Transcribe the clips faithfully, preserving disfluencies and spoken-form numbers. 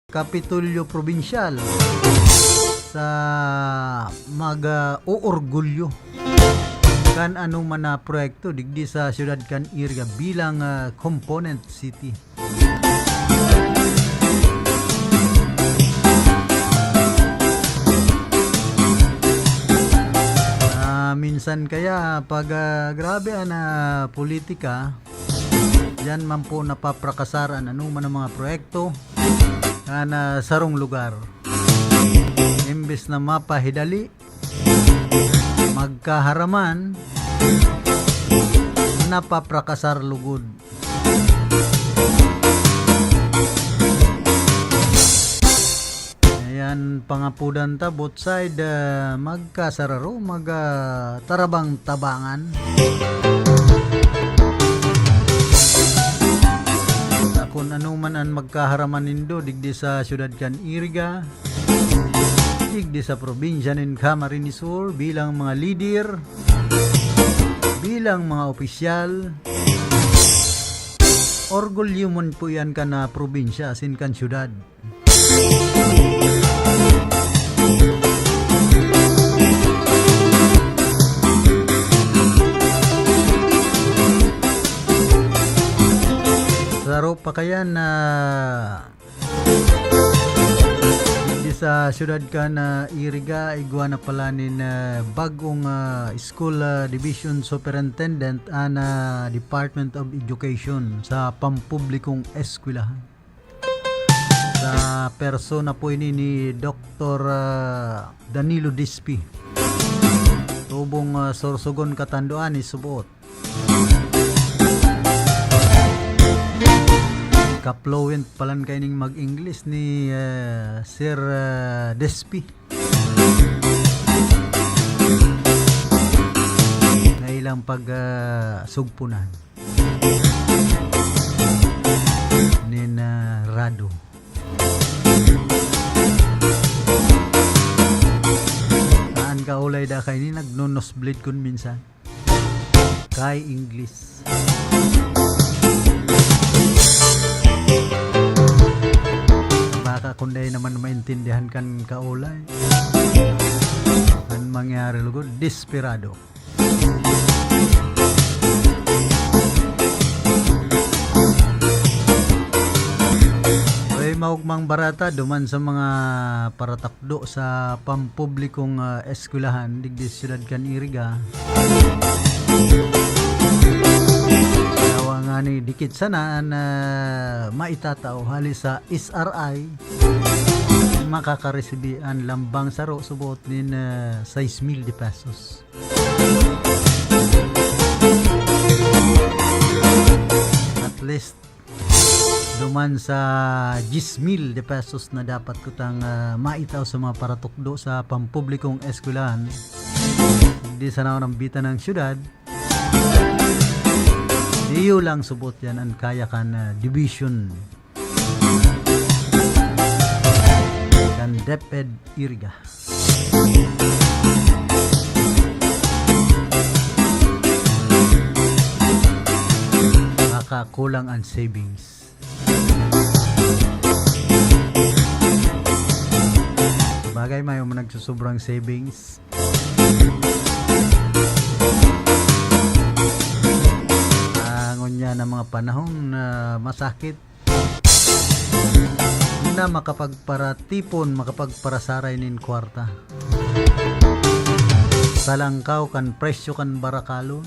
Kapitolyo Probinsyal sa mag, ah, oorgulyo kan anoman na proyekto digdi sa siyudad kan Iriga bilang, ah, component city. Ah, minsan kaya pag, ah, grabe an, ah, politika, diyan man po napaprakasar an anoman na mga proyekto kan, ah, sarong lugar. Imbes na mapahidali, magkaharaman, napaprakasar lugod. Ayan, pangapudan ta, both side, ah, magkasararo, mag, ah, tarabang-tabangan. Kun ano man an magkaharaman nindo digdi sa siyudad kan Iriga, digdi sa probinsya nin Camarines Sur, bilang mga lider, bilang mga opisyal, orgulyo man po yan kan, ah, probinsya asin kan siyudad. Saro pa kayan na digdi sa siyudad kan Iriga, igwa na pala nin, ah, bagong, ah, school, ah, division superintendent an, ah, Department of Education sa pampublikong eskwelahan. Sa persona po ini ni Doktor, ah, Danilo Dispi. Tubong, ah, Sorsogon, Catanduanes, suboot. Ka-fluent palan kaining mag-English ni, ah, Sir, ah, Despi. Na ilang pag, ah, sugpunan nin, ah, Rado. An kaolay da kaini nagno-nosebleed kun minsan. Kay English. Baka kun dai naman maintindihan kan kaolay. An mangyari lugod, desperado. Uy, maogmang barata duman sa mga paratakdo sa pampublikong, ah, eskwelahan digdi sa siyudad kan Iriga. Yawa ngani, dikit sana an, ah, maitatao hali sa S R I, makakaresibi an lambang saro subot nin, ah, sais mil de pesos. At least, duman sa diyes mil de pesos na dapat kutang, ah, maitao sa mga paratukdo sa pampublikong eskwelahan, di sana ako nambitan ng syudad, iyo lang subot yan ang kaya kan, ah, division kan DepEd Iriga. Baka kulang ang savings. Bagay, may mga nagsusobrang savings. Ah, ngunyan ang mga panahon na masakit, na makapagparatipon, makapagparasaray nin kwarta. Talangkaw kan presyo kan barakalon.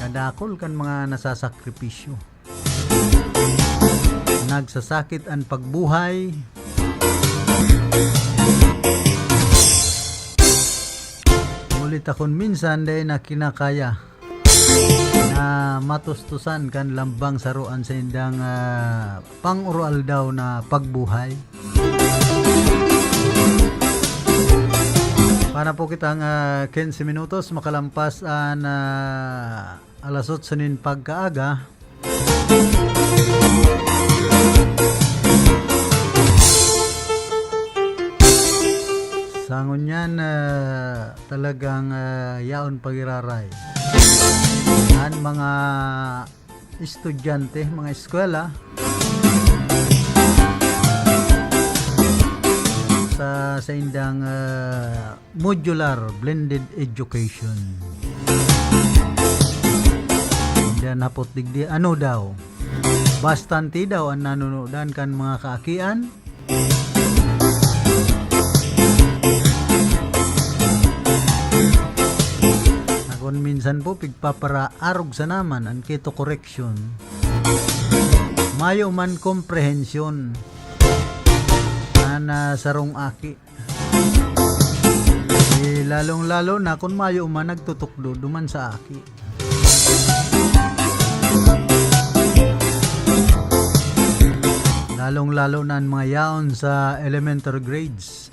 Kadakul kan mga nasasakripisyo. Nagsasakit an pagbuhay. Huli ta kun minsan, dai na kinakaya na matustusan kan lambang saro an saindang, ah, pang-uroaldaw na pagbuhay. Para po kitang, ah, quince minutos makalampas an, ah, alas otso nin pagkaaga. Sa ngunyan, ah, talagang, ah, yaon pagiraray an mga estudyante, mga eskwela, sa, sa indang, ah, modular blended education. Inda napot digdi, ano daw? Bastante daw an nanunudan kan mga kaakian. Agon minsan po, pigpaparaarog sa naman an keto correction. Mayo man komprehensyon an, ah, sarong aki. Eh, lalong-lalo na kun mayo man nagtutukdo duman sa aki. Lalong-lalo na an mga yaon sa elementary grades.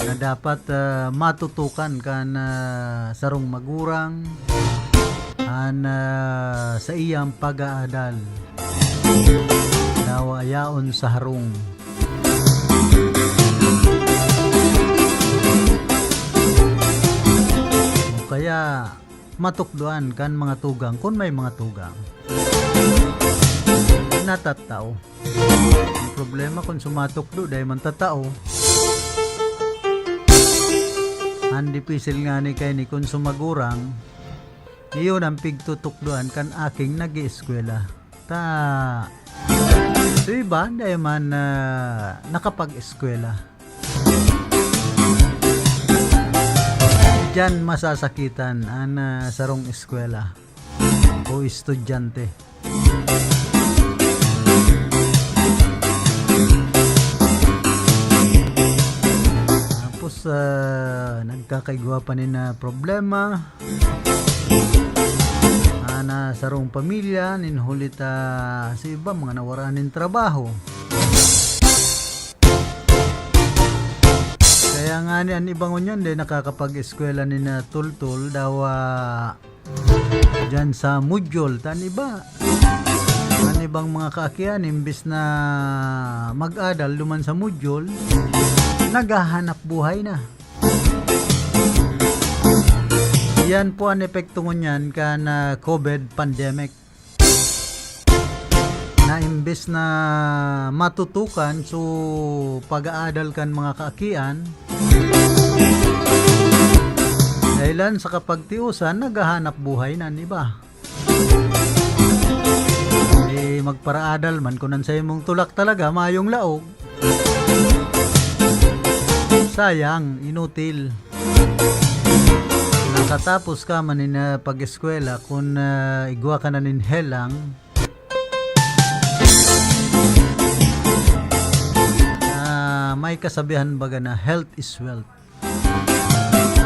Na dapat, ah, matutukan kan, ah, sarong magurang an, ah, saiyang pag-aadal. Dawa yaon sa harong. O kaya, matukdoan kan mga tugang, kun may mga tugang. Natatao. Ang problema, kun sumatukdo, dai man tatao. An dipisil ngani kaini kun sumagurang, iyo an pigtutukdoan kan aking nag-ieskwela. Ta, so iba, dai man, ah, nakapag-eskwela. Diyan masasakitan an, ah, sarong eskwela o estudyante. Tapos, ah, nagkakaigwa pa nin, ah, problema. An, ah, sarong pamilya, nin huli ta sa iba, mga nawaran nin trabaho. Kaya ngani, an iba ngunyan, di nakakapag-eskwela nin, ah, tultol, dawa diyan sa module, ta an iba. An ibang mga kaakian, imbis na mag-adal duman sa module, naghahanap buhay na. Yan po an epekto ngunyan kan, ah, COVID pandemic. Na imbes na matutukan so pag-aadal kan mga kaakian, dahilan sa kapagtiosan, naghahanap buhay na an iba. Eh, magparaadal man kun an saimong tulak talaga mayong laog. Sayang, inutil. Nakatapos ka man nin, ah, pag-eskwela, kun, ah, igwa ka na nin helang, ah, may kasabihan baga na health is wealth.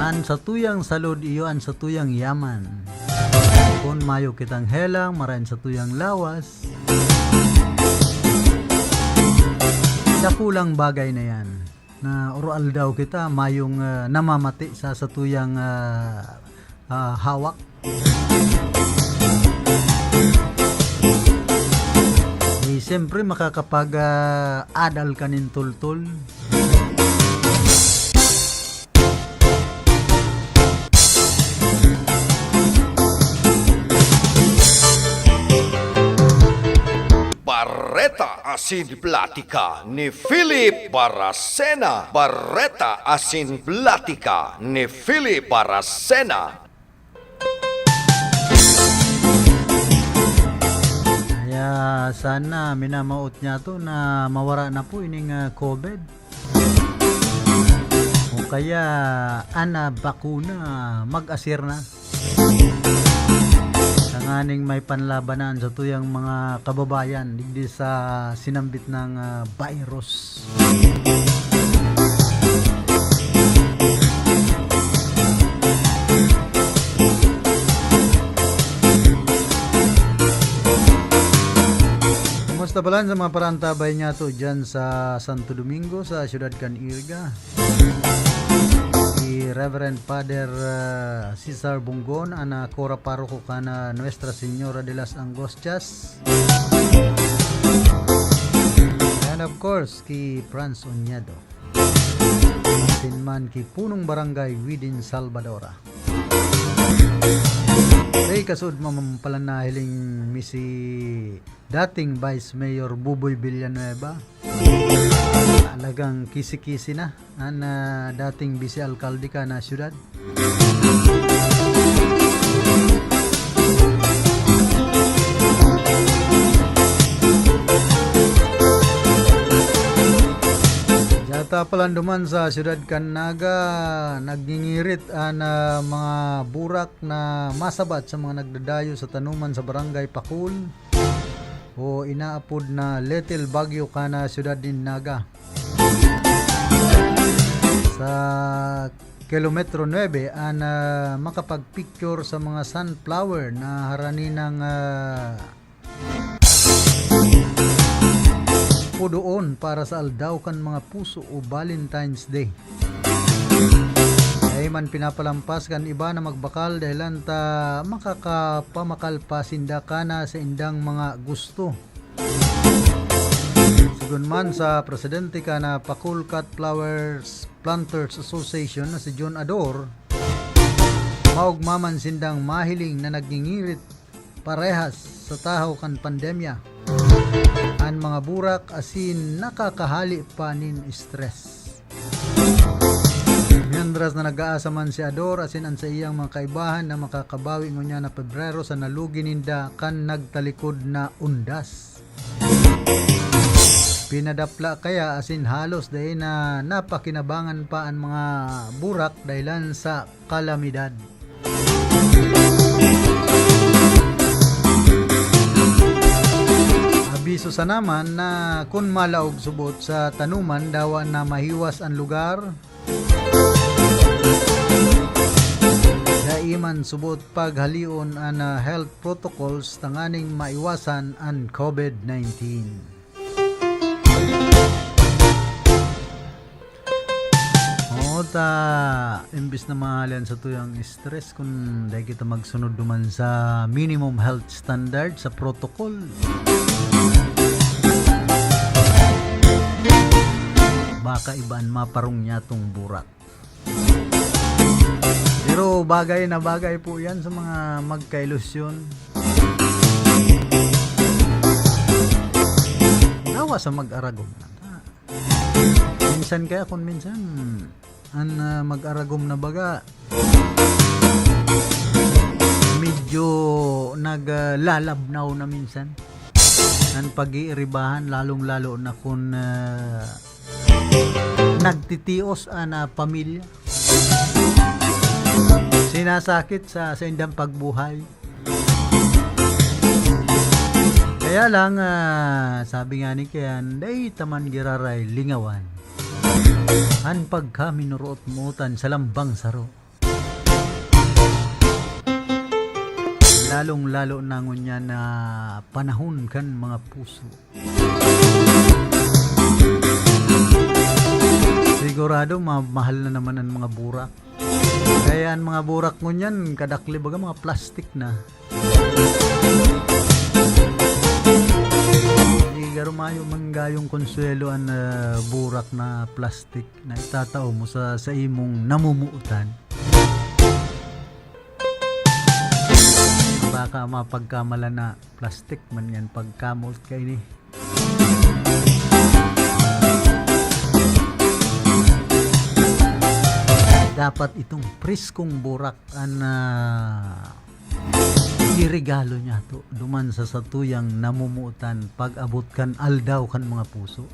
An satuyang salud iyo an satuyang yaman. Kun mayo kitang helang, maray an satuyang lawas, dakulang bagay na yan. Na oro-aldaw kita mayong, ah, namamati sa satuyang, ah, ah, hawak. Eh, siyempre, makakapag, ah, adal ka nin tultol. Bareta asin platika ni Philip Baracena. Bareta asin platika ni Philip Baracena. Kaya sana minamawot niya to na mawara na po ining, ah, COVID. O kaya, an, ah, bakuna, mag-asir na. Tanganing may panlabanan sa tuyang mga kababayan digdi sa sinambit ng, ah, virus. Kumusta pala sa mga parantabay niya to dyan sa Santo Domingo, sa siyudad kan Iriga? Si Reverend Father, ah, Cesar Bongon, an, ah, Cora Paroko kan, ah, Nuestra Señora de las Angustias. And of course, ki Franz Oñedo. Asin man ki Punong Barangay Widin Salvadora. Sa Kasud mamampalan nahiling mi si dating Vice Mayor Buboy Villanueva. Talagang kisi-kisi na an, ah, dating bise alkalde kan, ah, syudad. Diyata palan duman sa syudad kan Naga, nagngingirit an, ah, mga burak na masabat sa mga nagdadayo sa tanuman sa Barangay Pakul o inaapod na Little Baguio kan, ah, syudad nin Naga. Sa kilometro nuebe an, ah, makapagpicture sa mga sunflower na harani ng, ah, pudoon para sa aldaw kan mga puso o Valentine's Day. Dai man pinapalampas kan iba na magbakal dahelan ta makakapamakal pa sinda kan saindang mga gusto. Sigon man sa presidente kan Pakul Cut Flowers Planters Association na si John Ador, maogma man sindang mahiling na nagngingirit parehas sa tahaw kan pandemya an mga burak asin nakakahali pa nin stress. Mientras na nag-aasa man si Ador asin an saiyang mga kaibahan na makakabawi ngunyan na Pebrero sa nalugi ninda kan nagtalikod na undas. Pinadapla kaya asin halos dai na napakinabangan pa an mga burak dahilan sa kalamidad. Abiso sana man na kun malaog subot sa tanuman, dawa na mahiwas an lugar. Dai man subot paghalion an, ah, health protocols tanganing maiwasan an covid nineteen. Oo, ta, imbis na mahalin sa tuyang stress, kung dai kita magsunod duman sa minimum health standard, sa protocol, baka iba an maparong niyatong burak. Pero bagay na bagay po yan sa mga magkailusyon. Dawa sa mag-aragom na. Minsan kaya, kung minsan, an, ah, mag-aragom na baga, medyo naglalabnaw na minsan an pag-iiribahan, lalong-lalo na kun, ah, nagtitios an, ah, pamilya. Sinasakit sa saindang pagbuhay. Kaya lang, ah, sabi nga ni Kian, dai ta man giraray lingawan an pagkaminuruot-mootan sa lambang saro. Lalong-lalo na ngunyan na panahon kan mga puso. Sigurado, ma-, mahal na naman an mga burak. Kaya an mga burak ngunyan, kadakli baga mga plastik na. Di garo mayo man gayong konsuwelo an, ah, burak na plastik na itatao mo sa, sa imong namumuotan. Baka mapagkamalan na plastik man yan pagkamoot kaini. Dapat itong preskong burak an, ah, iregalo niyato duman sa satuyang namumuotan pag-abot kan Aldaw kan mga Puso.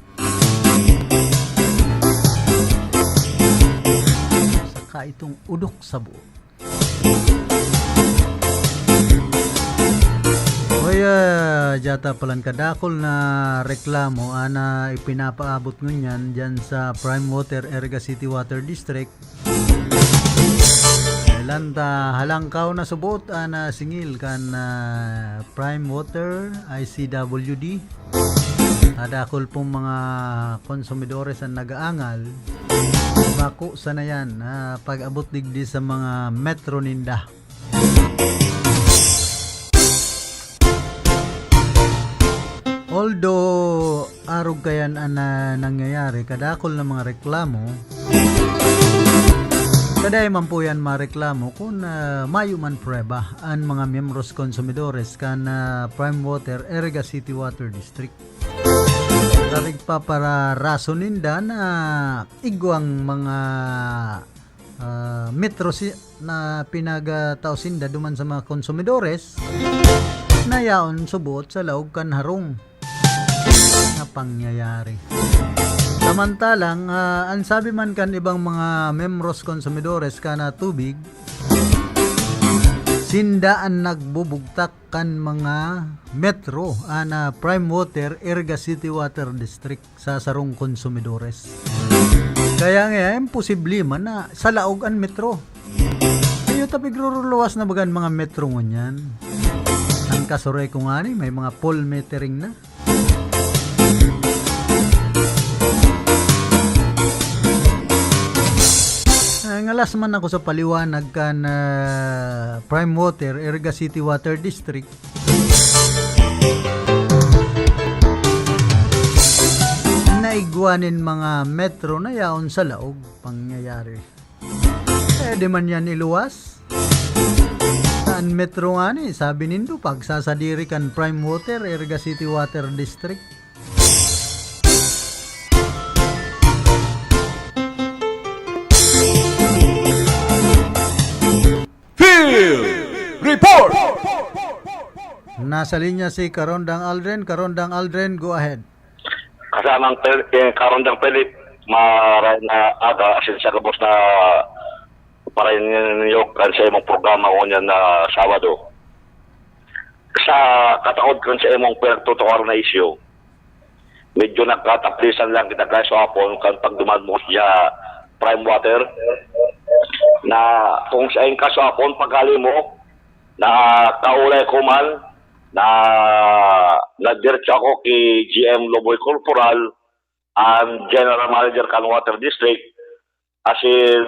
Saka itong udok sa buo. Hoy, ah, diyata palan kadakol na reklamo an, ah, ipinapaabot ngunyan diyan sa Prime Water, Iriga City Water District. Kailan ta halangkaw na subot an, ah, singil kan, ah, Prime Water, I C W D. Kadakol pong mga konsumidores an nag-aangal, bako sana yan, ah, pag-abot digdi sa mga metro ninda. Although arog kayan an, ah, nangyayari, kadakol na mga reklamo, Kadae man po yan mareklamo kun, ah, mayo man prueba an mga miyembros konsumidores kan, ah, Prime Water, Iriga City Water District. Sa nagpapararason ninda na igwang mga, ah, metro si-, na pinagtao sinda duman sa mga konsumidores na yaon suboot sa laog kan harong na pangyayari. Samantalang, ah, an sabi man kan ibang mga miyembros konsumidores kan, ah, tubig, sinda an nagbubugtak kan mga metro, an, ah, Prime Water, Iriga City Water District sa sarong konsumidores. Kaya nga, imposible man na sa laog an metro. Iyo ta pigruruluwas na baga an mga metro ngunyan. An kasuroy ko ngani, may mga full metering na. Ah, ngalas man ako sa paliwanag kan, ah, Prime Water, Iriga City Water District. Naigwa nin mga metro na yaon sa laog pangyayari. Eh, di man yan iluwas. An metro ngani, sabi nindo, pagsasadiri kan Prime Water, Iriga City Water District. Field Report! Nasa linya si Karondang Aldrin. Karondang Aldrin, go ahead. Kasamang Pel-, eh, Karondang Philip, maray na aga, asin sa gabos na paraynyog kan sa imong programa ngunyan na Sabado. Sa kataod kan sa imong pinagtutukar na isyu, medyo nagkataplisan lang kita kaya sa hapon kan pagduman mo sa Prime Water na kung sa kaso hapon, pagkali mo, na kaulay ko man, na nagdiretso ako ki G M Loboy Corporal, ang General Manager kan Water District, asin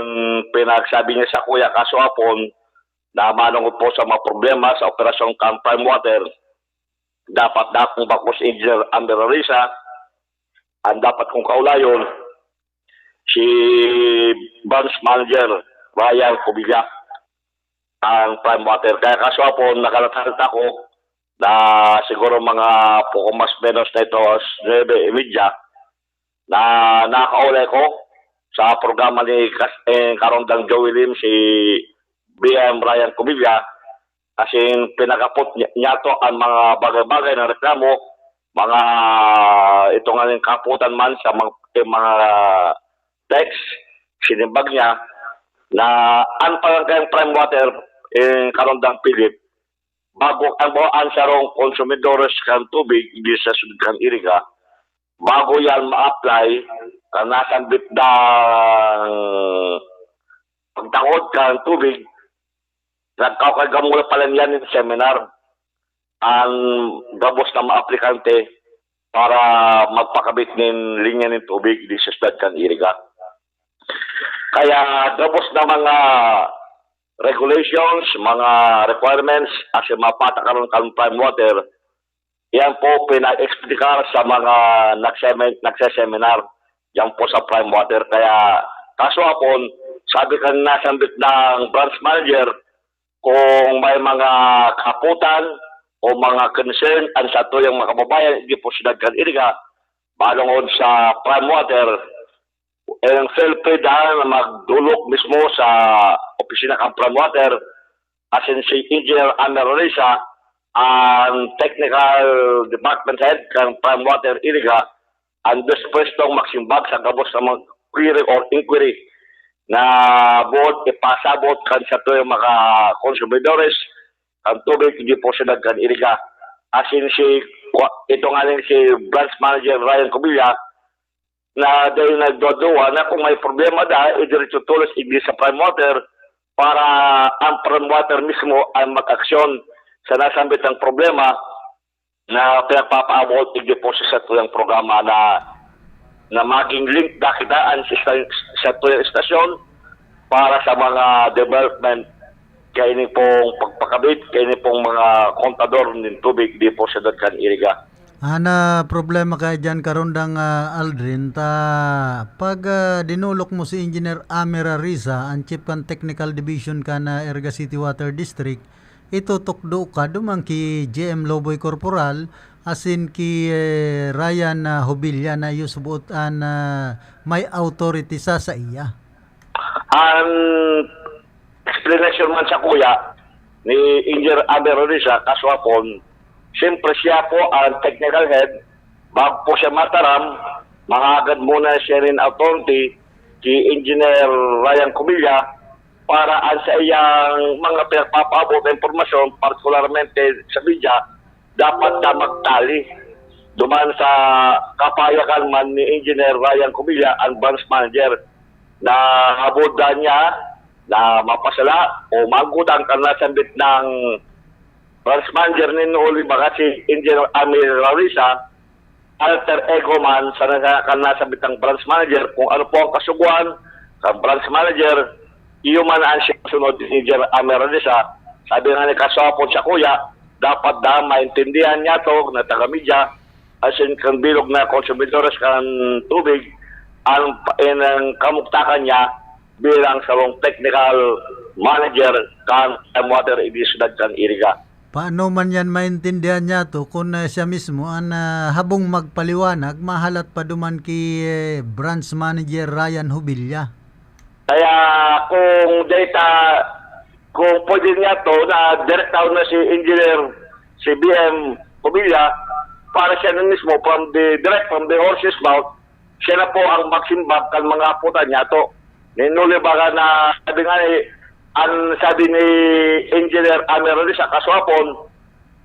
pinagsabi niya sa kuya kaso hapon na manungod po sa mga problema sa operasyon kan Prime Water, dapat dakong bakos Engineer Amber Risa, ang dapat kong kaulayon, si Branch Manager Ryan Cubilla, ang Prime Water. Kaya kaso hapon, nakalathalta ko na siguro mga poco mas menos na ito, alas nuebe y media, na nakaulay ko sa programa ni Kas-, eh, Karondang Joey Lim, si B M Ryan Cubilla, asin pinagkapot niya, niya to ang mga bagay-bagay na reklamo, mga ito nga yung kaputan man sa mga, yung mga text, sinimbag niya, na ang pagkakayang Prime Water, eh, Karondang Philip, bago ang, ang sarong konsumidores kan tubig, di sa sud kan Iriga, bago yan ma-apply, kan nasambit ng pagtangod kan tubig, nagkakagamo na pala niyan yung seminar. Ang gabos na mga aplikante para magpakabit nin linya nin tubig di sa syudad kan Iriga. Kaya gabos na mga regulations, mga requirements, asin mga patakaran kan Prime Water, yan po pinag-explicar sa mga nagseme-, nagseseminar diyan po sa Prime Water. Kaya kaso hapon, sabi kan nasambit ng branch manager, kung may mga kaputan o mga concern ang satuyang mga kababayan, di po sila kan Iriga, balungod sa Prime Water, ang feel free daan na magdulok mismo sa opisina kan Prime Water, asin si Engineer Amber Risa, ang technical department head kan Prime Water Iriga, ang best pwestong magsimbag sa gabos na mga query or inquiry na buot ipasabot kan satuyang mga konsumidores kan tubig, hindi po sila kan Iriga. Asin si, ito nga rin si Branch Manager Ryan Cubilla, na dahil nagduduwa na kung may problema da, idiretso tulos igdi sa Prime Water para ang Prime Water mismo ang mag-aksyon sa nasambit ng problema na pinagpapaabot igdi po sa satuyang programa na, na maging link da kita ang sa ista-, satuyang istasyon para sa mga development kaini pong pagpakabit, kaini pong mga kontador nin tubig di po sa Dagkan Iriga. Ana problema kaya diyan, Karondang, ah, Aldrin, ta pag, ah, dinolok mo si Engineer Amer Arisa, ang chief kan technical division kan, ah, Iriga City Water District, itutukdo ka duman ki G M Loboy Corporal, asin ki, eh, Ryan, ah, Hobilla na iyo suboot an, ah, may authority sa saiya. An explanation man sa kuya ni Engineer Amer Arisa, kaswapon, siyempre siya po ang technical head. Bago po siya mataram, mangagad muna siya nin authority ki Engineer Ryan Cubilla para an saiyang mga pinagpapaabot na impormasyon, partikularmente sa media, dapat na magtali duman sa kapayagan man ni Engineer Ryan Cubilla, ang branch manager, na habodan niya na mapasala o magutang kan nasambit nang branch manager nin Olivaga, si Engineer Amir Larissa, alter ego man sa nasa-, kan nasambit nang branch manager. Kung ano po ang kasugoan kan branch manager, iyo man ang sinusunod ni Engineer Amir Larissa. Sabi nga ni kaswapon sa kuya, dapat da maintindihan niya to na taga-media, asin kan bilog na konsumidores kan tubig, ang, ang kamugtakan niya bilang sarong technical manager kan Prime Water idi syudad kan Iriga. Paano man yan maintindihan niya to kun, ah, siya mismo an, ah, habong magpaliwanag, mahalat pa duman ki, eh, branch manager Ryan Hubilla? Kaya kung data, kung pwede niya to, na direktahan na si Engineer, si B M Hubilla, para siya na mismo from the, direct from the horse's mouth, siya na po ang magsimbag kan mga apotan niya to. Ninuli baga na, sabi nga ni, ang sabi ni Engineer Amerali sa kaswapon,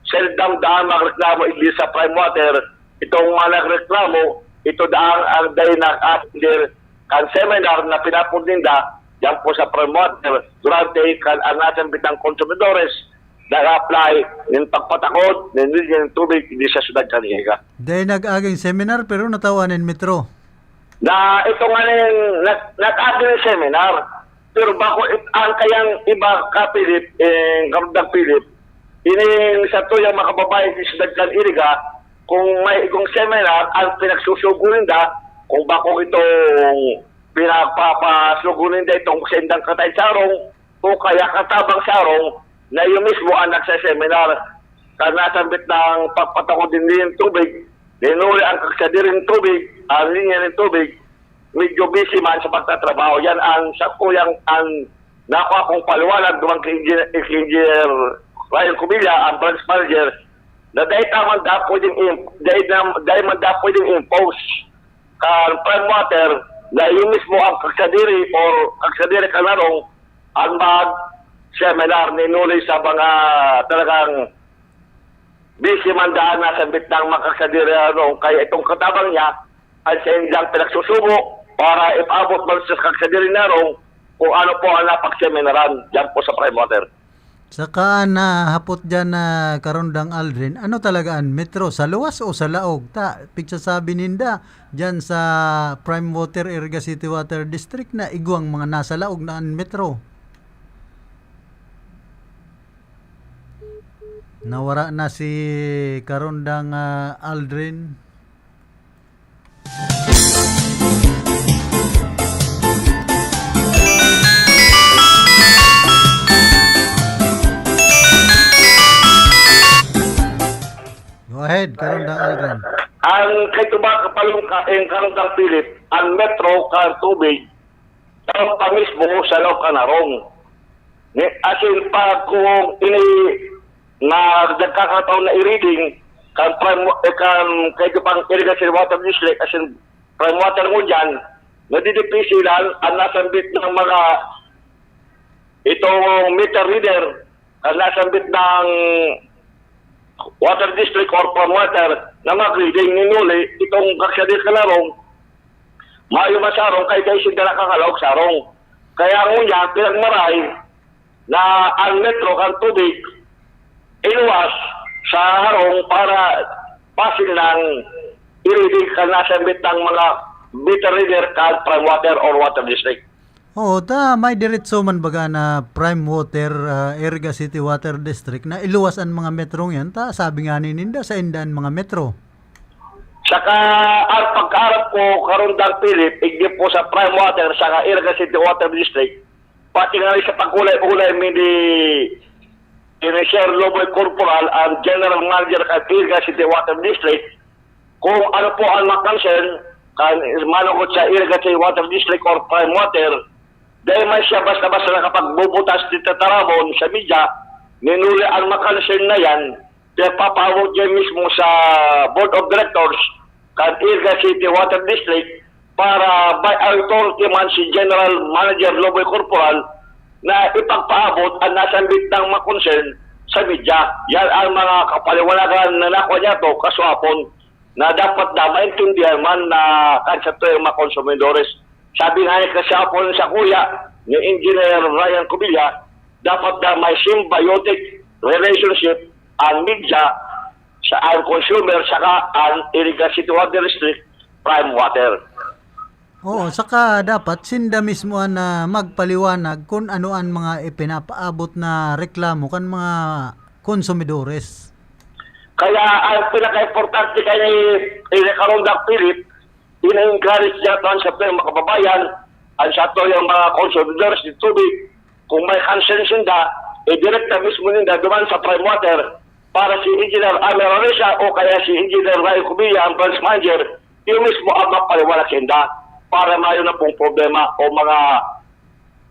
seldom daan magreklamo igdi sa Prime Water. Itong mga nagreklamo, ito daan ang dahil nag-attend kan seminar na pinapod ninda diyan po sa Prime Water durante kan ang nasambitang konsumidores nag-apply nin pagpatakod nin linya nin tubig di sa syudad kan Iriga. Dai nag-aging seminar, pero natawan nin metro. Na ito nga nin nag-, nag-aging seminar, pero bako it-, ang kayang iba ka Philip, eh, Karundang Philip, ining sa tuyang makababae sa syudad kan Iriga, kung may igong seminar, ang pinagsusugo ninda, kung bako itong pinagpapasugo ninda itong sa indang katay sarong, o kaya katabang sarong na iyo mismo ang nagseseminar. Kan nasambit ng pagpatakod din nin tubig, dinuli ang kagsadiring tubig, ang linya nin tubig, medyo busy man sa pagtatrabaho. Yan ang sa kuyang ang nakuha kong paliwanag duman kay Engineer, kay Engineer Ryan Cubilla, ang branch manager, na dahil taman da pwedeng im-, dahil na, dahil man da pwedeng impose kan Prime Water na iyo mismo ang kagsadiri or kagsadiri kan harong ang mag-seminar ninuli sa mga talagang busy man daan na sa bitnang mga kagsadiri harong. Kaya itong katabang niya ay sa indang pinagsusubo para ipaabot man sa kagsadiri na harong kung ano po ang napagseminaran diyan po sa Prime Water. Saka nahapot diyan na Karondang Aldrin, ano talaga an metro? Sa luwas o sa laog? Ta, pigsasabi ninda diyan sa Prime Water, Iriga City Water District na igwang mga nasa laog na an metro. Nawara na si Karondang, ah, Aldrin. Go ahead, Karondang Aldrin. Ang kay Tubac, Kapalungka, ang Karondang Philip, ang metro kan tubig, tao pa mismo sa laog kan harong. Ni, as in, pag kung ini na nagkakataon na i-reading, kan prime, eh, kan, kay Tubac Irrigation Water District, as in, prime water mo dyan, nadidipisilan ang nasambit ng mga itong meter reader, ang nasambit ng water district or prime water na mag-reading ninuli itong kagsadi kan harong, mayo man sa harong, kay dai sinda nakakalaog sa harong. Kaya ngunyan, pinagmaray na ang metro kan tubig iluwas sa harong para pasil nang i-reading kan nasambit ng mga meter reader kan prime water or water district. Oo, ta may diretso man baga na prime water, ah, Iriga City Water District na iluwas an mga metrong yan, ta sabi nga ni ninda, sa inda an mga metro. Saka, ang pagkaarap ko, Karondang Philip, igdi po sa Prime Water, saka Iriga City Water District, pati nga rin sa pagkulay-ulay mi ni, ni Sir Loboy Corporal, ang General Manager kan Iriga City Water District, kung ano po ang mga concern, kan manukod sa Iriga City Water District or Prime Water, dahil man siya basta-basta nakapagbubutas dito taramon sa media, ninuli ang mga concern na yan, pinapapaabot niya mismo sa Board of Directors kan Iriga City Water District para by authority man si General Manager Loboy Corporal na ipagpaabot ang nasambit ng mga concern sa media. Yan ang mga kapaliwanagan na nakuha niya to kaswapon na dapat na maintindihan man na kan sa tuyang mga konsumidores. Sabi nga ni kasapon sa kuya ni Engineer Ryan Cubilla, dapat na may symbiotic relationship ang media sa ang consumer saka ang Iriga City Water District Prime Water. Oo, saka dapat sinda mismo an ah, magpaliwanag kun ano an mga ipinapaabot na reklamo kan mga konsumidores. Kaya ang pinaka-importante kay ni Iriga Karondang Philip, ina-encourage niya ito sa tuyang mga kababayan, ang sa tuyang mga konsumidores ng tubig, kung may concern sinda, i-direct na mismo ninda duman sa Prime Water para si Engineer Amir Arisa o kaya si Engineer Ray Cubilla, ang branch manager, yung mismo ang magpaliwanag sinda para mayo na pong problema o mga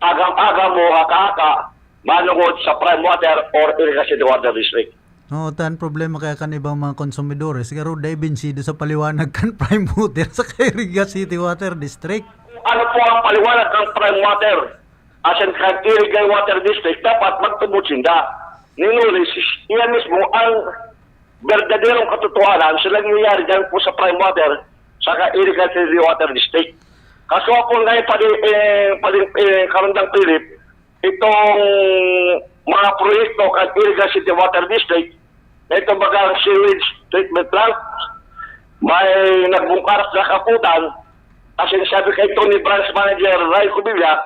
agam-agam o haka-haka manungod sa Prime Water or Iriga City Water District. Oo, tan problema kaya kan ibang mga konsumidores, siguro dai binsido sa paliwanag kan Prime Water sa Iriga City Water District. Ano po ang paliwanag ng Prime Water? Asin kan Iriga Water District, dapat magtubod sinda. Ninuli, si- iyan mismo ang berdaderong katotohanan sa nangyayari dyan po sa Prime Water saka Iriga City Water District. Kaso ako ngayon, pali, eh, pali, eh, Karondang Philip, itong mga proyekto kan Iriga City Water District, na itong bagang sewage treatment plant, may nagbungkaras na kaputan, kasi sabi kay Tony Branch Manager Ray Cubilla,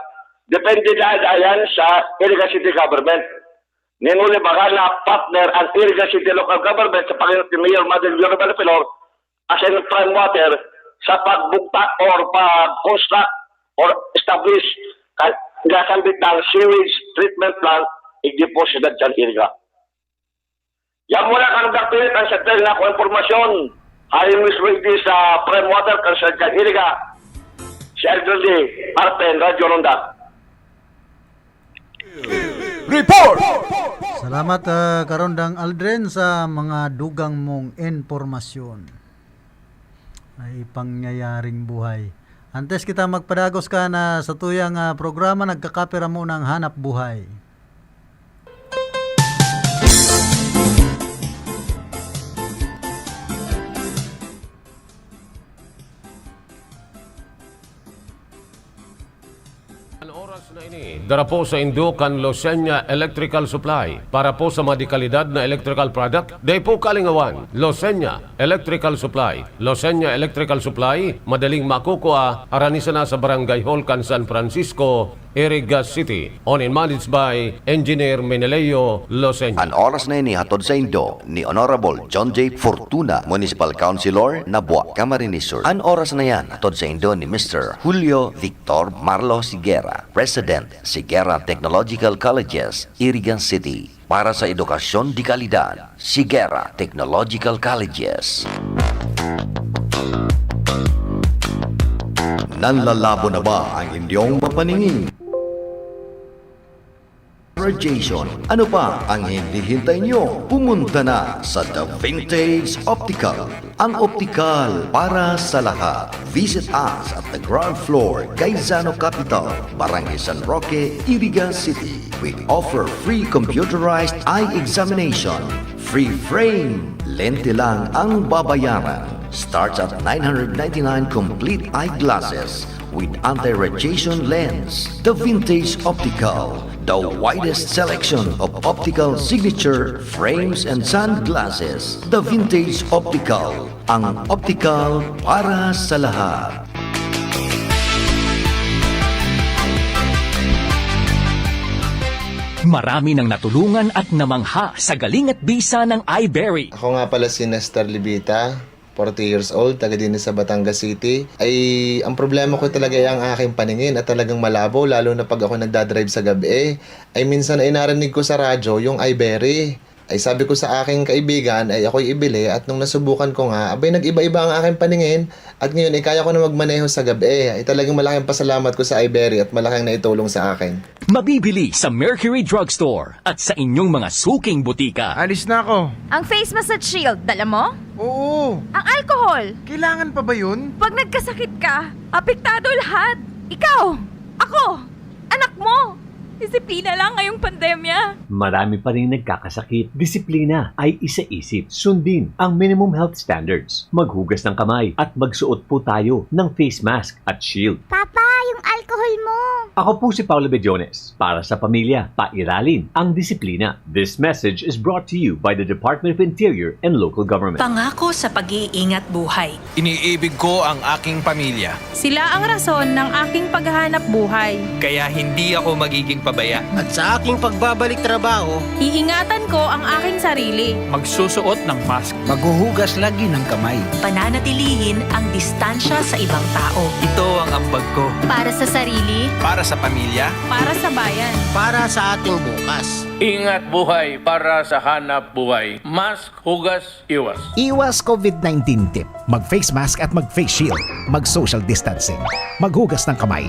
depende na yan sa Iriga City Government. Ninuli baga na partner ang Iriga City Local Government sa pangayot ni Mayor Madeleine Villarreal Pelor as in Prime Water sa pagbugtak or pag-construct or establish kan gasambit ng sewage treatment plant igdi po sa Dagdan Iriga. Yan muna kan Dagdan ang sa na ako impormasyon. Hayo mismo igdi sa Prime Water kan sa Dagdan Iriga. Si Aldo D. Arpen, Radyo Ronda. Report! Salamat, ah, Karondang Aldrin, sa mga dugang mong impormasyon. Ay pangyayaring buhay. Antes kita magpadagos ka na sa tuyang ah, programa, nagkakapira mo ng hanap buhay. An oras na ini, dara po sa indo kan Losenya Electrical Supply. Para po sa mga dekalidad na electrical product, dai po kalingawan. Losenya Electrical Supply. Losenya Electrical Supply, madaling makukua, harani sana sa Barangay Hall kan San Francisco, Iriga City. Owned and managed by Engineer Meneleo Losenya. An oras na ini hatod sa indo ni Honorable John J. Fortuna, Municipal Councilor, Nabua, Camarines Sur. An oras na yan hatod sa indo ni Mister Julio Victor Marlos Higuera, President, Higuera Technological Colleges, Iriga City. Para sa edukasyon de kalidad, Higuera Technological Colleges. Nanlalabo na ba ang inyong mga paningin? Radiation. Ano pa ang hinihintay nyo? Pumunta na sa The Vintage Optical, ang optikal para sa lahat. Visit us at the ground floor, Gaisano Capital, Barangay San Roque, Iriga City. We offer free computerized eye examination, free frame. Lente lang ang babayaran. Starts at nine hundred ninety-nine complete eyeglasses with anti-radiation lens. The Vintage Optical, the widest selection of optical signature frames and sunglasses. The Vintage Optical, ang optical para sa lahat. Marami nang natulungan at namangha sa galing at bisa ng iBerry. Ako nga pala si Nestor Libita. forty years old, taga din sa Batangas City. Ay, ang problema ko talaga ay ang aking paningin at talagang malabo, lalo na pag ako nagdadrive sa gabi. Ay, minsan ay narinig ko sa radyo yung Iberry. Ay, sabi ko sa aking kaibigan, ay ako'y ibili at nung nasubukan ko nga, abay, nag-iba-iba ang aking paningin at ngayon ay kaya ko na magmaneho sa gabi. Ay, talagang malaking pasalamat ko sa Iberry at malaking naitulong sa akin. Mabibili sa Mercury Drugstore at sa inyong mga suking butika. Alis na ako. Ang face massage shield, dala mo? Oo. Ang alcohol? Kailangan pa ba yun? Pag nagkasakit ka, apektado lahat. Ikaw, ako, anak mo. Disiplina lang ngayong pandemya. Marami pa rin nagkakasakit. Disiplina ay isaisip. Sundin ang minimum health standards. Maghugas ng kamay at magsuot po tayo ng face mask at shield. Papa, yung alcohol mo! Ako po si Paolo Bediones. Para sa pamilya, pairalin ang disiplina. This message is brought to you by the Department of Interior and Local Government. Pangako sa pag-iingat buhay. Iniibig ko ang aking pamilya. Sila ang rason ng aking paghahanap buhay. Kaya hindi ako magiging pabaya. At sa aking pagbabalik trabaho, iingatan ko ang aking sarili. Magsusuot ng mask. Maghuhugas lagi ng kamay. Pananatilihin ang distansya sa ibang tao. Ito ang ambag ko. Para sa sarili. Para sa pamilya. Para sa bayan. Para sa ating bukas. Ingat buhay para sa hanap buhay. Mask, hugas, iwas. Iwas COVID nineteen tip. Mag-face mask at mag-face shield. Mag-social distancing. Maghugas ng kamay.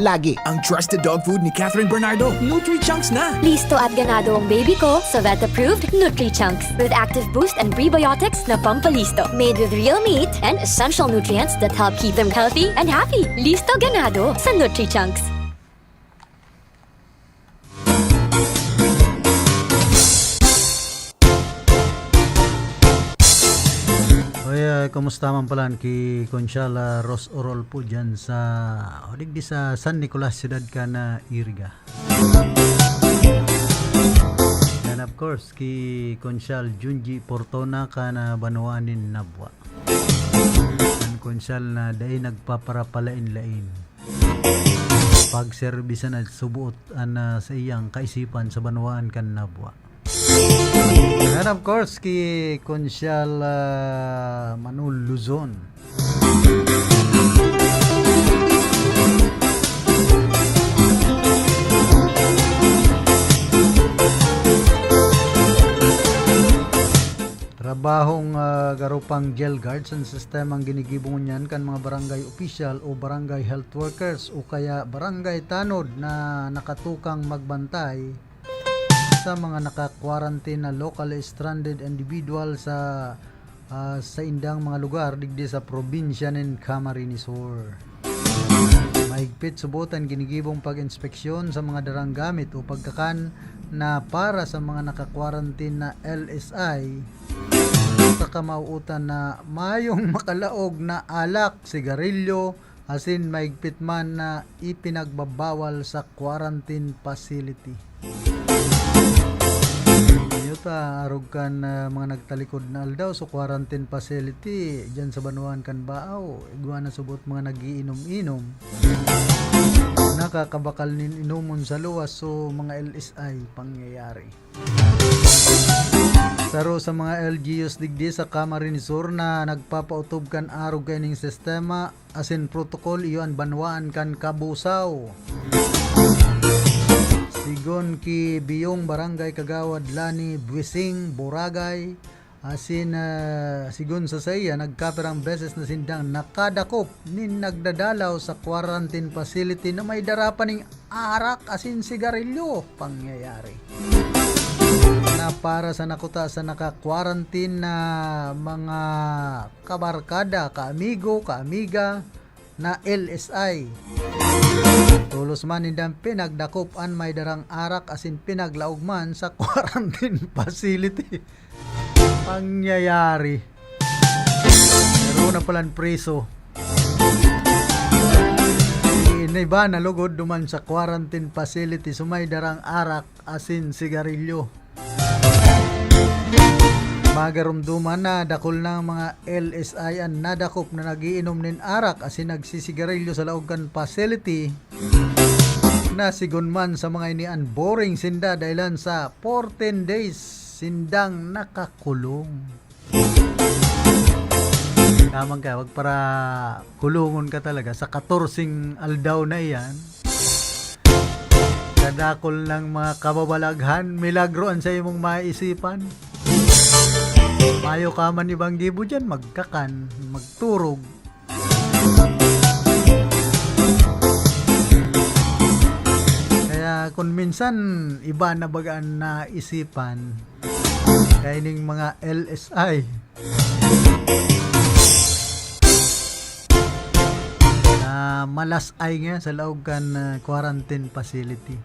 Lagi. Ang trusted dog food ni Catherine Bernardo. Nutri-Chunks na! Listo at ganado ang baby ko sa vet-approved Nutri-Chunks with active boost and prebiotics na pampalisto. Made with real meat and essential nutrients that help keep them healthy and happy. Listo ganado sa Nutri-Chunks. Oy, ah, kumusta man pala ki Conchal, ah, Ros Orol po dyan sa, o digdi sa San Nicolas, Ciudad Cana, Iriga. And of course, ki Conchal Junji Portona kan, ah, banwaan nin Nabua. An Conchal na dai nagpaparapalain-lain. Pagserbisan at subuot an, ah, sa iyang kaisipan sa banwaan kan Nabua. And of course, ki Conchal, ah, Manul Luzon. Trabahong, ah, garo pang jail guards an sistemang ginigibo ngunyan kan mga barangay opisyal o barangay health workers o kaya barangay tanod na nakatukang magbantay sa mga naka-quarantine na locally stranded individual sa, ah, saindang mga lugar digdi sa probinsya nin Camarines Sur. Mahigpit subot an ginigibong pag-inspeksyon sa mga darang gamit o pagkakan na para sa mga naka-quarantine na L S I, sa kamauutan na mayong makalaog na alak, sigarilyo, asin mahigpit man na ipinagbabawal sa quarantine facility. Iyo ta, arog kan, ah, mga nagtalikod na aldaw sa quarantine facility diyan sa banwaan kan Baao, igwa na subot mga nag-iinom-inom. Nakakabakal nin inomon sa luwas so mga L S I pangyayari. Saro sa mga L G Us digdi sa Camarines Sur na nagpapautob kan arog kaining sistema asin protocol iyo an banwaan kan Cabusao. Sigon ki Biyong Barangay Kagawad Lani Buising, Boragay, asin, ah, sigon sa saiya, nagkapirang beses na sindang nakadakop nin nagdadalaw sa quarantine facility na may dara pa ning arak asin sigarilyo pangyayari. Na para sa nakuta sa naka-quarantine na mga kabarkada, kaamigo, kaamiga na L S I. Tolos man nindang pinagdakop an may darang arak asin pinaglaog man sa quarantine facility. Pangyayari. Pero na palan preso. Ini ba nalugod duman sa quarantine facility so may darang arak asin sigarilyo. Magarumduman na dakul na mga L S I an nadakop na nagiinom nin arak asin nagsisigarilyo sa laog kan facility. Nasigon man sa mga ini an boring sinda dahilan sa fourteen days sindang nakakulong. Tamang ka, wag para kulungon ka talaga sa katorseng aldaw na iyan. Kadakol ng mga kababalaghan, milagro an saimong maisipan. Mayo ka man ibang gibo diyan, magkakan, magturog. Kaya kung minsan iba na baga an naisipan, kaining mga L S I na malas-ay nga sa laog kan, ah, quarantine facility.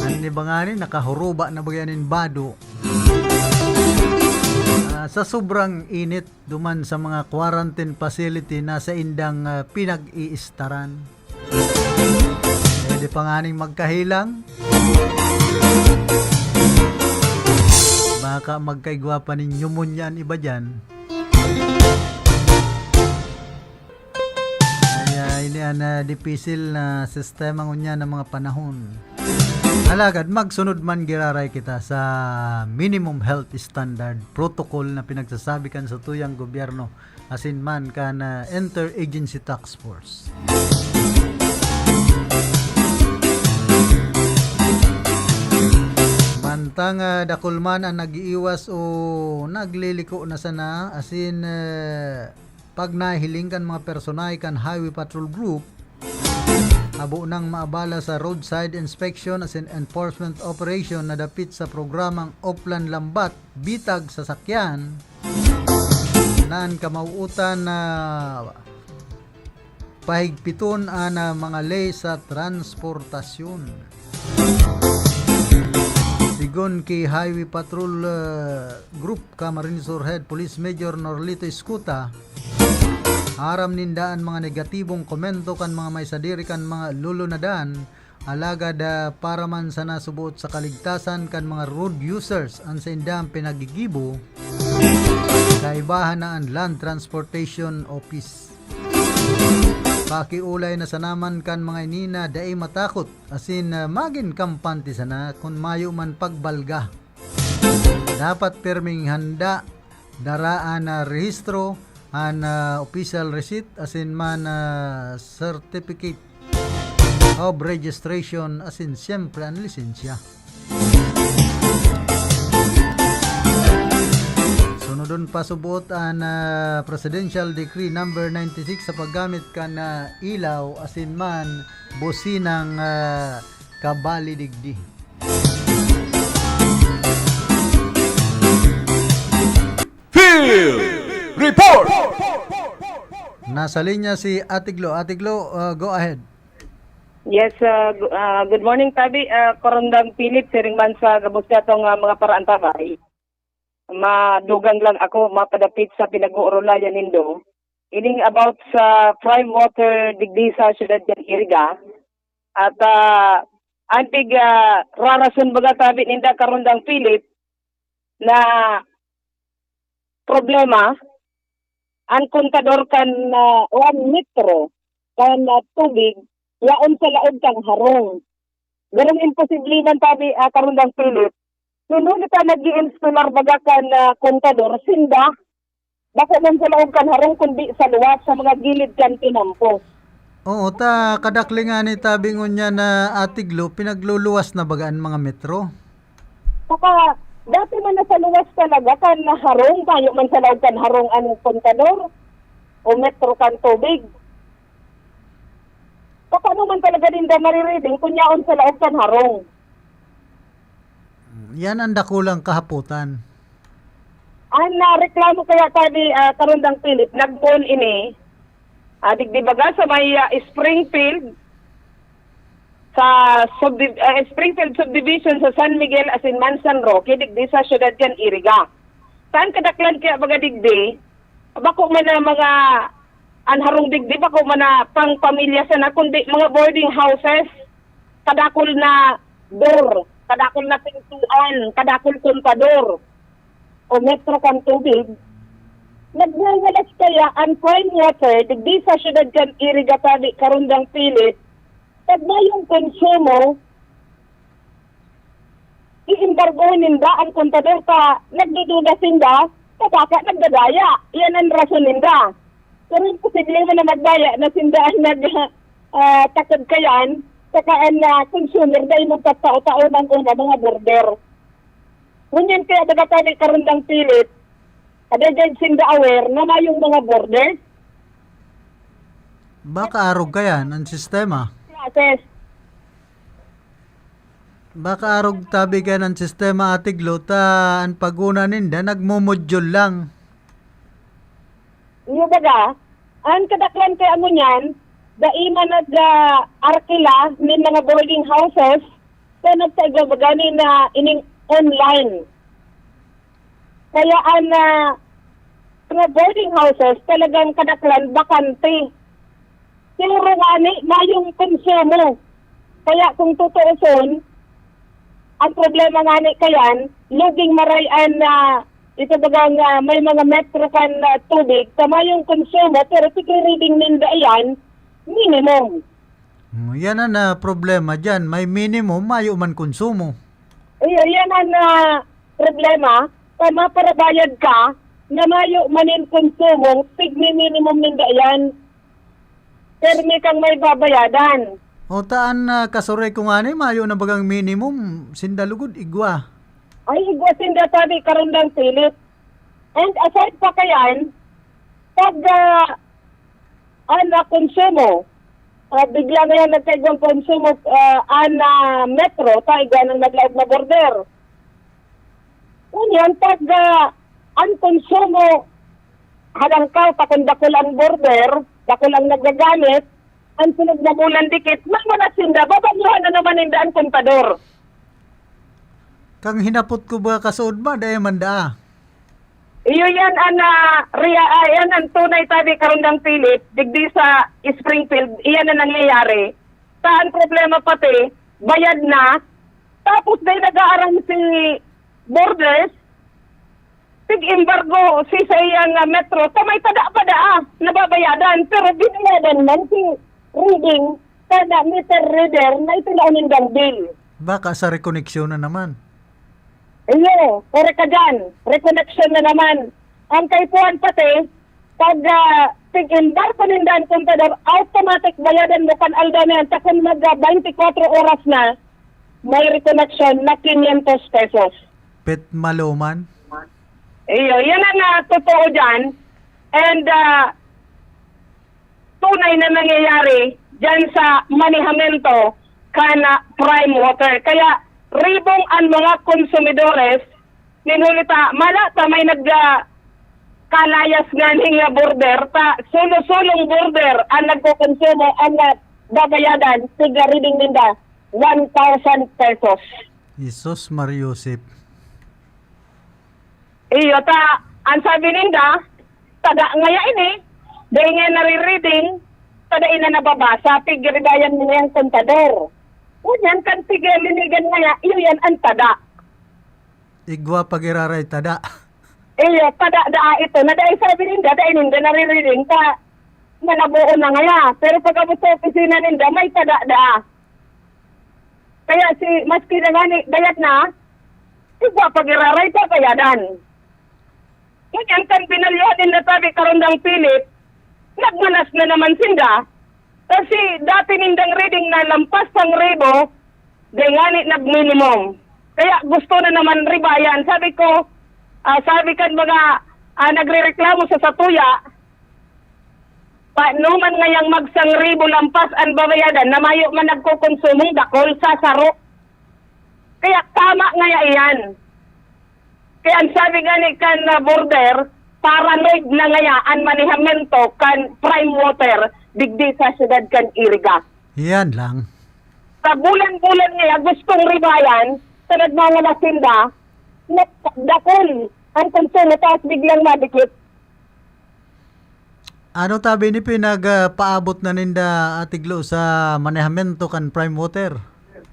An iba ngani, nakahuruba na baga nin bado. Ah, sa sobrang init duman sa mga quarantine facility na saindang, ah, pinag-iistaran. Pwede pa nganing magkahilang. Baka magkaigwa pa nin pneumonia an iba diyan. Kaya ini an, ah, dipisil na sistema ngunyan na mga panahon. Alagad magsunod man giraray kita sa minimum health standard protocol na pinagsasabi kan satuyang gobyerno, asin man kan, ah, Interagency Task Force. Mantang, ah, dakul man an nag-iiwas o nagliliko na sana, asin, ah, pagnahiling kan mga personahe kan Highway Patrol Group, habo nang maabala sa roadside inspection asin enforcement operation na dapit sa programang Oplan Lambat, Bitag Sasakyan, nan kamawutan na pahigpiton an, ah, mga ley sa transportasyon. Sigon ki Highway Patrol, ah, Group Camarines Sur Head Police Major Norlito Escuta, aram ninda an mga negatibong komento kan mga may sadiri kan mga lulunadan, alagad, ah, para man sana suboot sa kaligtasan kan mga road users an saindang pinagigibo, kaibahan na an Land Transportation Office. Pakiolay na sana man kan mga ini na dai matakot, asin, ah, magin kampante sana kun mayo man pagbalga. Dapat pirming handa, dara an, ah, rehistro, an, ah, official receipt, asin man, ah, certificate of registration, asin siyempre an lisensya. Sunodon pa subot an, ah, Presidential Decree Number ninety-six sa paggamit kan, ah, ilaw asin man bosinang, ah, kabali digdi. Field Report! Nasa linya si Ate Glo. Ate Glo, ah, go ahead. Yes, ah, gu-, ah, good morning, Tabi. Ah, Korondang Philip, siring man sa gabos niya tong, ah, mga paraan, Tabay. Madugang lang ako, mapadapit sa pinag-uurulayan nindo. Ining about sa prime water digdi sa siyudad kan Iriga. At, ah, an pig, ah, rarason baga, Tabi, ninda, Korondang Philip, na problema, an kontador kan, ah, o an metro kan, ah, tubig, yaon sa laog kan harong. Garong imposible man, Tabi, ah, Korondang Philip, kun huli ta nag-i-instalar baga kan, ah, kontador, sinda, bako man sa laog kan harong, kundi sa luwas, sa mga gilid kan tinampos. Oo, ta kadakli ngani, Tabi, ngunyan na, Ate Glo, pinagluluwas na baga an mga metro? Saka, dati man na sa luwas talaga kan harong, mayo man sa laog kan harong an kontador o metro kan tubig. Paano man talaga ninda maririding kun yaon sa laog kan harong? Yan ang dakulang kahapotan. Ang nareklamo kaya, Tabi, ah, Korondang Philip, nagpoon ini, ah, digdi baga sa may, ah, Springfield, sa subdi-, ah, Springfield Subdivision sa San Miguel asin man San Roque, digdi sa siyudad kan Iriga. Saan kadaklan kaya baga digdi? Bako man na mga, an harong digdi, bako man na pang pamilya sana, kundi mga boarding houses, kadakol na door, kadakol na pintuan, kadakol kontador, o metro kan tubig. Nagwawalas kaya an prime water digdi sa siyudad kan Iriga, Tabi, Korondang Philip, pag mayong konsumo, iembargohon ninda an kontador ta nagdududa sinda Sa baka nagdadaya, iyan an rason ninda. Pero imposible man na magdaya na sinda an nag, ah, takod kayan, saka an, ah, consumer dai magtatao-tao nang una mga border. Ngunyan kaya baga tani karundang pilit, adagay sinda aware na mayong mga border? Baka arog kayan an sistema. Classes. Baka arog tabi kayan an sistema, Ate Glo, ta an pag-una ninda nagmomodyul lang. Iyo baga, an kadaklan kaya ngunyan, dai man nag, ah, arkila nin mga boarding houses, so nagtaiga baga nin, ah, ining online. Kaya an, ah, mga boarding houses talagang kadaklan bakante. Siguro ngani mayong konsumo. Kaya kung tutuoson, ang problema ngani kayan, luging maray an, ah, ito bagang, ah, may mga metro kan, ah, tubig sa mayong konsumo, pero pigre-reading ninda iyan, minimum. Hmm, yan an, ah, problema diyan. May minimum, mayo man konsumo. Iyo, yan an, ah, problema. Kung maparabayad ka, na mayo man nin konsumo, pigmi-minimum ninda yan. Pirmi kang may babayadan. O, ta an, ah, kasuray ko ngani, mayo na bagang minimum, sinda lugod, igwa. Ay, igwa sinda sabi, karundang pilit. And aside pa kayan, pag, ah, an, ah, konsumo, ah, bigla na yan nagkaigwang konsumo, ah, an, ah, metro, ta igwa nang naglaog na border. Ngunyan, pag, ah, an konsumo, halangkaw, ta kun dakul ang border, dakul ang nagagamit, an sunod na bulan dikit, magmana sinda, babaguhan na naman ninda an kontador. Kang hinapot ko ba kasuod ba, dai man daa? Iyo yan, an, ah, ria-, ah, yan ang tunay tabi karundang pilit, digdi sa Springfield, iyan na nangyayari. Sa ang problema pati, bayad na, tapos dai nag-aaram si borders, tig-embargo si sa iyang, ah, metro, ta may tada pa daa, nababayadan, pero binayadan man si reading, kada meter reader na itinao nindang bill. Baka sa rekoneksyon na naman. Iyo, korek ka dyan. Rekoneksyon na naman. Ang kaipuhan pati, pag, ah, tig-embargo ninda an kontador, automatic bayadan mo kan aldaw na yan. Ta kun mag, ah, twenty-four oras na, may rekoneksyon na quinientos pesos. Pet maluman? Iyo, yan ang, ah, totoo dyan. And, ah, tunay na nangyayari diyan sa manehamento kan, ah, prime water. Kaya ribong an mga konsumidores, nin huli ta, mala ta may nag, ah, kalayas nganing, ah, border, ta solo-solong border an nagkokonsumo, an, ah, babayadan, tig-reading ninda, one thousand pesos. Jesus, Mario Joseph. Iyo, ta, ang sabi ninda, tada ngaya ini, dai ngaya nare-reading, tada ina nababasa, pigiribayan mo ngayang kontador. Ngunyan, kan pigilinigan ngaya, iyo yan ang tada. Igwa pagiraray tada. Iyo, tada daa ito, na dai sabi ninda, dai ninda nare-reading, ta, manaboo na ngaya. Pero pag-abot sa opisina ninda, may tada daa. Kaya si, maski na ngani, bayad na, igwa pag-iraray, babayadan. Ngunyan kan binalyuhan ninda tabi karundang pilit, nagmanas na naman sinda. Kasi dati nindang reading na lampas sang ribo, dai ngani nag-minimum. Kaya gusto na naman ribayan. Sabi ko, ah, sabi kan mga, ah, nagrereklamo sa satuya, Paano man ngayang magsangribo lampas an babayadan na mayo man nagkokonsumong dakul sa saro? Kaya tama ngaya iyan. Kaya an sabi ngani kan, ah, border, paranoid na ngaya an manehamento kan prime water digdi sa siyudad kan Iriga. Yan lang. Sa bulan-bulan ngaya gustong ribayan, sa nagmamalasinda, na dakul an konsumo, tapos biglang madikit. Ano tabi ni pinag, ah, paabot na ninda, Ate Glo, sa manehamento kan Prime Water?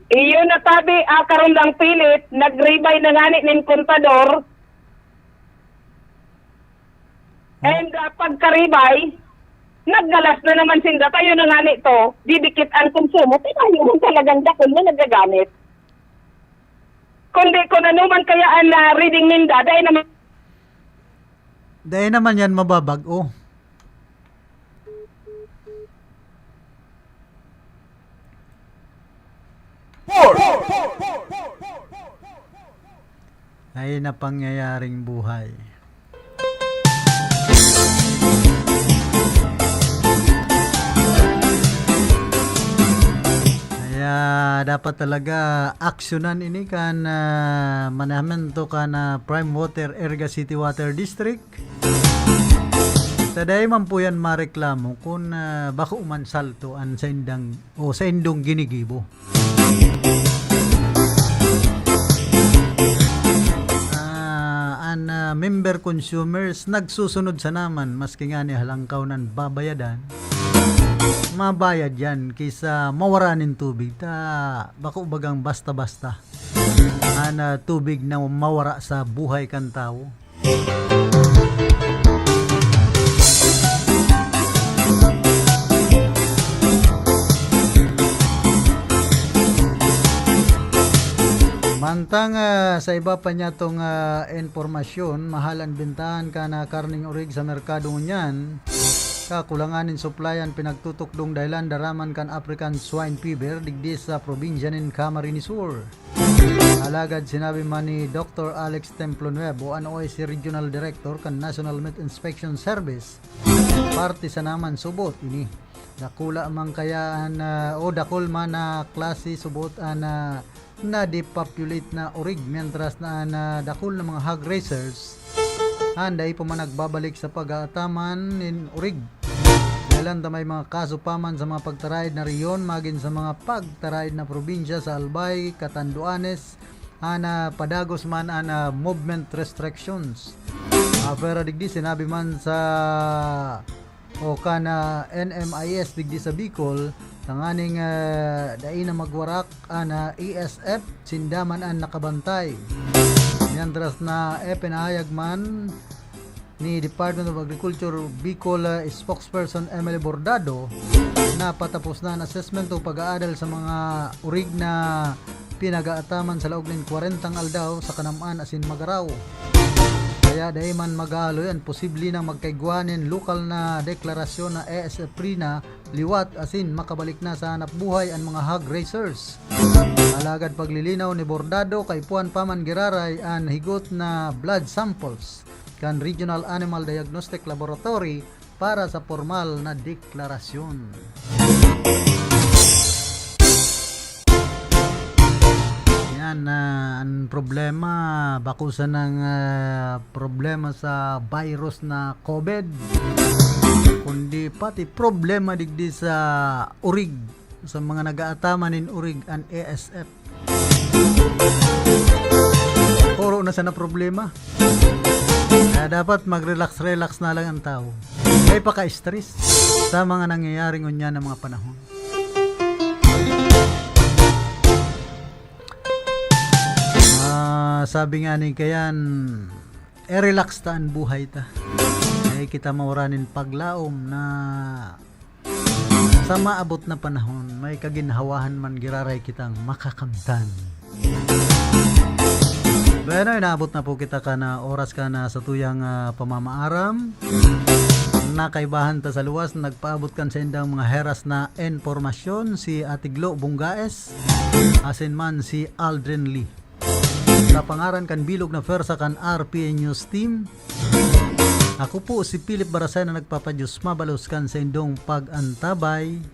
Iyo na tabi, ah, karundang pilit, nagribay na ngani nin kontador. And, ah, pagkaribay, naggalas na naman sinda, tayo na ngani to, didikit ang konsumo, pero yun talagang dakul na nagagamit. Kundi kung ano man kaya ang, ah, reading ninda, dahil naman Dai naman yan mababag-o. Ay, na pangyayaring buhay. Kaya dapat talaga aksyonan ini kan, ah, manehamentu kan, ah, Prime Water, Iriga City Water District. Ta dai man po yan mareklamo kun, ah, bako man salto an saindang o saindong ginigibo. Ah, an, ah, member consumers nagsusunod sana man, maski ngani halangkaw nan babayadan, mabayad yan kaysa mawara nin tubig. Ta bako bagang basta-basta an, ah, tubig na mawara sa buhay kan tawo. Mantang, ah, sa iba pa niyatong, ah, impormasyon, mahal an bentahan kan, ah, karneng orig sa merkado ngunyan. Kakulangan nin supply an pinagtutukdong dahilan daraman kan African Swine Fever digdi sa probinsya nin Camarines Sur. Alagad sinabi man ni Doktor Alex Templo Nuevo, an O I C Regional Director kan National Meat Inspection Service, parte sana man subot ini. Dakula man kaya an, ah, o dakul man na klase subot an, ah, na-depopulate na orig, mientras na an, ah, dakul na mga hog raisers an dai pa man nagbabalik sa pag-aataman nin orig. Dahelan ta may mga kaso pa man sa mga pagtaraed na rehiyon, magin sa mga pagtaraed na probinsya sa Albay, Catanduanes, an, ah, padagos man an, ah, movement restrictions. Ah, pero digdi sinabi man sa o kan, ah, N M I S digdi sa Bicol, tanganing, ah, dai na magwarak an, ah, A S F, sinda man an nakabantay. Mientras na ipinahayag man ni Department of Agriculture Bicol, ah, spokesperson Emily Bordado na patapos na an assessment o pag-aadal sa mga orig na pinag-aataman sa laog nin kwarentang aldaw sa Kanam-an asin Magarao. Kaya dai man mag-aaloy an posible nang magkaigwa nin lokal na deklarasyon na A S F free na liwat asin makabalik na sa hanap buhay an mga hog raisers. Alagad paglilinaw ni Bordado, kaipuhan pa man giraray an higot na blood samples kan Regional Animal Diagnostic Laboratory para sa pormal na deklarasyon. Yan, ah, an problema, bako sanang, ah, problema sa virus na COVID, kundi pati problema digdi sa orig, sa mga nag-aataman nin orig, an A S F. Puro na sana problema. Kaya dapat mag-relax-relax na lang ang tao. Kaya paka-stress sa mga nangyayari ngunyan na mga panahon. Ah, sabi nga ni Kayan, "E-relax ta an buhay ta. Dai kita mawara nin paglaom na sa maabot na panahon, may kaginhawahan man giraray kitang makakamtan." Bueno, inaabot na po kita kan, ah, oras kan, ah, satuyang, ah, pamamaaram. Nakaibahan ta sa luwas, nagpaabot kan saindang mga heras na impormasyon, si Ate Glo Bunggaes, asin man si Aldrin Lee. Sa pangaran kan bilog na pwersa kan R P N News Team, ako po si Philip Barasay na nagpapadiyos mabalos kan saindong pag-antabay.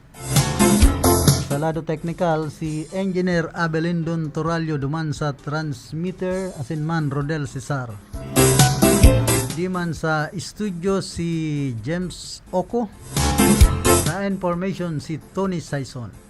Sa lado teknikal, si Engineer Abelindon Toralio duman sa transmitter, asin man Rodel Cesar. Di man sa studio, si James Oco. Sa information, si Tony Saison.